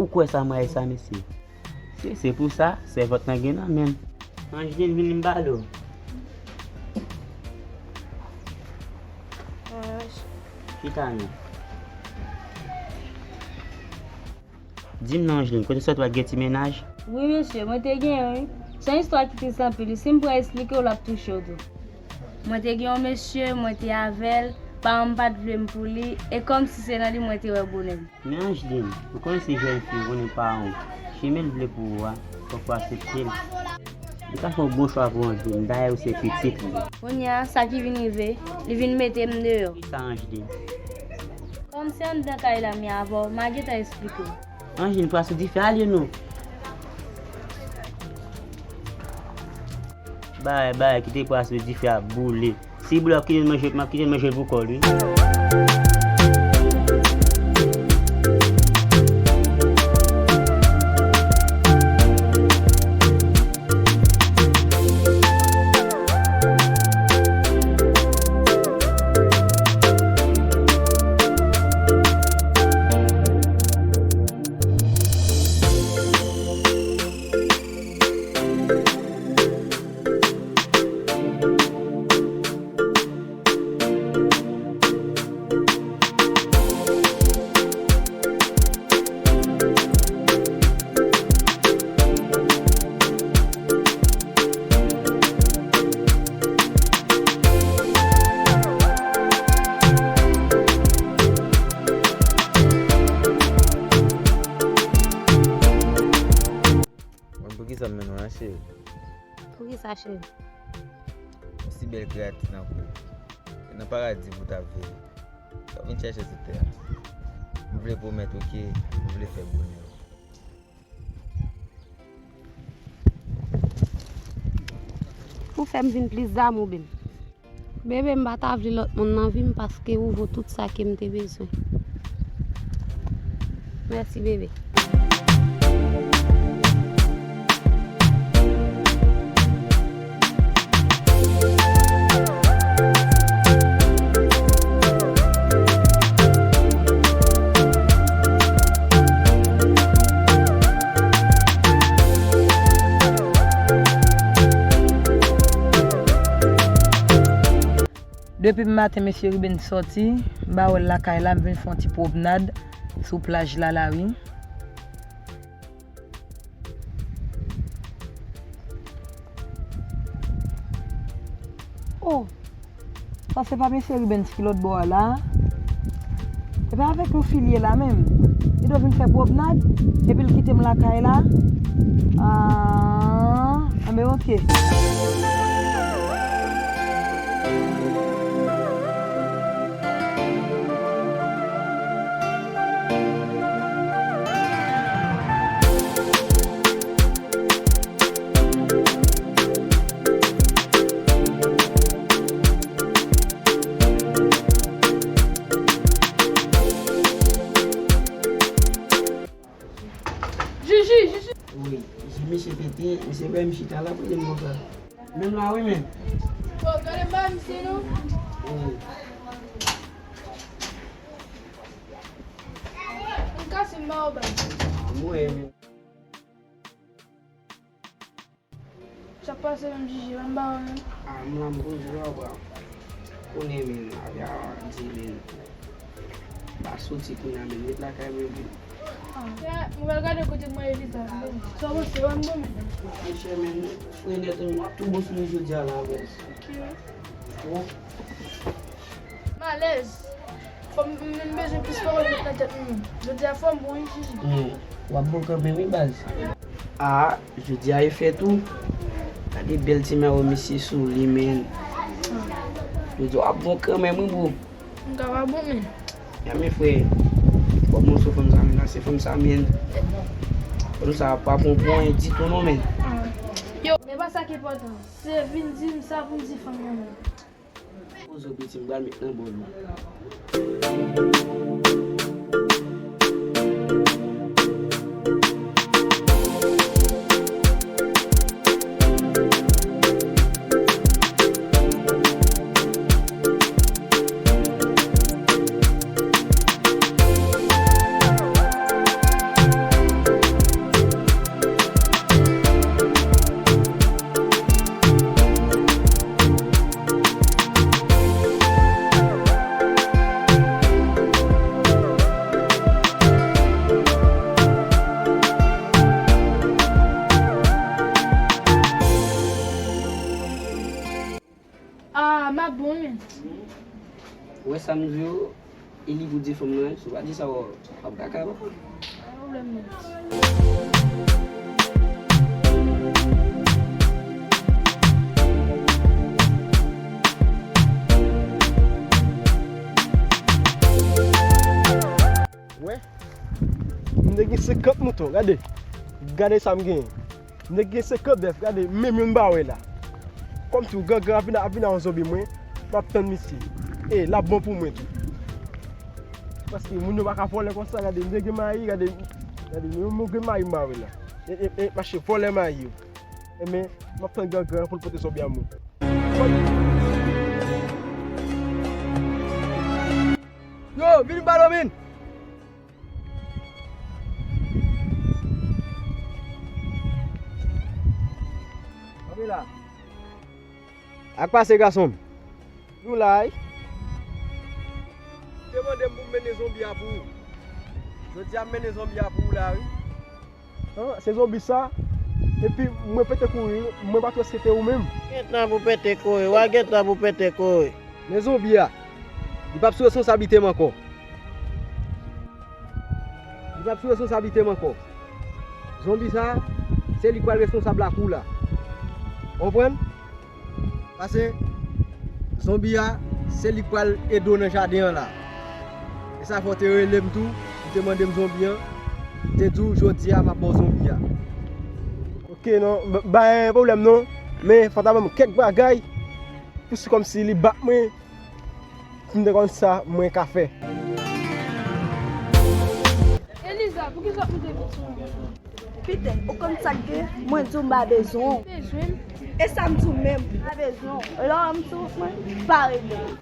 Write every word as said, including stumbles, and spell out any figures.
Ou kwè sa m rayi sa, mesye? Se, se pou sa, sèvant lan gen nan men l. Angeline, vin m pale w. Chita non. Di m non, Angeline, kote w sot w al gen ti mennaj? Wi, mesye, mwen te gen youn, wi. Se yon istwa ki tris anpil, wi. Si m pran esplike w, l ap touche w tou. Mwen te gen yon mesye, mwen te avè l, paran m pa t vle m pou li, e kòmsi se nan li mwen te wè bonè m. Men Angeline, ou konnen se jèn fi, ou konnen paran w. Chimen l vle pou ou a, fòk ou aksepte l. Li ka fè yon bon chwa pou Angeline, dayè ou se pitit li. Kounye a, sa ki vin rive, li vin mete m deyò. Kisa, Angeline? Kòm se anndan kay la m ye avè w, m a gentan esplike w. Angeline, pral sou dife a li non. Bay, bay, kite pral sou dife a boule. Si boule ap kite l manje, m ap kite l manje l pou kò l, wi. Mwen, poukisa m mennen w la, cheri? Poukisa, cheri? Yon si bèl kreyati tankou w, nan paradi pou w ta viv. Sa w vin chèche sou tè a. M vle pwomèt ou ke m vle fè bonè w. Ou fè m vin plis damou, baby. Bebe, m pa ta vle lòt moun nan vi m paske ou vo tout sa ke m te bezwen. Mèsi, bebe. Depi maten, mesye Ruben sòti, m pa wè l lakay la, m vin fè yon ti pwomnad sou plaj la, la, wi. Oh! Sa se pa mesye Rubens ki lòt bò a la? E pa avèk yon fi l ye la menm? Li dwe vin fè pwomnad, epi l kite m lakay la? Ah, anben, oke. Jiji, Jiji. Wi, jan misye pete, misye wè m chita la, pou li m konsa. Menm la, wi, men. Bon, gade ba misye, non. Wi. M kase m ba w bay. Ah, mwen, men. Sa pase menm, Jiji, ban m ba w, men. Ah, m la, m poze la, bra. Konnen, men, avè a di, men. Pa soti kounye a, men, ret lakay mwen, men. Ah, ya, mwen pral gade kote mwen evite a, men. Sa w panse, w ban m bon, men. Monchè, men, frè nèt, w ap tou bon sou mwen jodi a la, bro. Ok. Bon. M alèz. Fò m, m, m bezwen plis pawòl met nan tèt mwen. Jodi a fò m bon, wi, Jiji. Hmm. W ap bon kanmenm, wi, baz. Ah, jodi a e fèt ou. Gade bèl ti mayo misye sou li, men. Jodi a w ap bon kanmenm, wi, bro. M ka pa bon, men. Ya, men, frè. Fò m sou fanm sa, men, la, se fanm sa, men. Fanm sa pa pran pwen ditou, non, men. Ah. Yo, e pa sa ki enpòtan. Se vin di m sa pou m di fanm nan, men. Poze w piti, m pral met nan bòl ou. A m ap bon, wi. Ou wè sa m di w, e li pou di fanm nan, si w pa di sa, w ap kaka, papa. Pa pwoblèm, non. Wè, m te gen senkant mouton, gade. Gade sa m genyen. M te gen senkant bèf, gade, menm youn m pa wè la. Kòmsi w gangan ap vin, ap vin a yon zonbi mwen, m ap tann misye. E, l ap bon pou mwen tou. Paske moun yo pa ka vòlè konsa, gade, m te gen mayi, gade, gade, yon moun gen mayi m pa wè la. E, e, e, mache vòlè mayi yo. Enben, m ap tann gangan pou l pote zonbi a mwen. Yo, vin ba nou, vin! Kanpe la. Sa k pase, gason m? Nou la, wi. Ou te mande m pou m mennen zonbi a pou ou. Jodi a, m mennen zonbi a pou ou la, wi. An, se zonbi sa. Epi mwen pete kouri, mwen pa t wè si se te ou menm. Gentan pou pete kouri, w a gentan pou pete kouri. Men zonbi a, li p ap sou responsablite m ankò. Li p ap sou responsablite m ankò. Zonbi sa, se li k pral responsab lakou la. Ou konprann? Pase, zonbi a, se li k pral ede w nan jaden an la. E sa fè w te rele m tou, ou te mande m zonbi an, m te di w jodi a m ap ba w zonbi a. Oke, non, ba, ba, pwoblèm non, men fò w ta ban m kèk bagay, pou si kòmsi li bat mwen, pou m te konn sa mwen ka fè. Eliza, poukisa w ap moute vit sou mwen konsa? Pete, ou konn sa k gen? Mwen di w m pa bezwen w. Bezwen m? E sa m di w menm? M pa bezwen w. Lè w wè m sou wout mwen, pa rele m.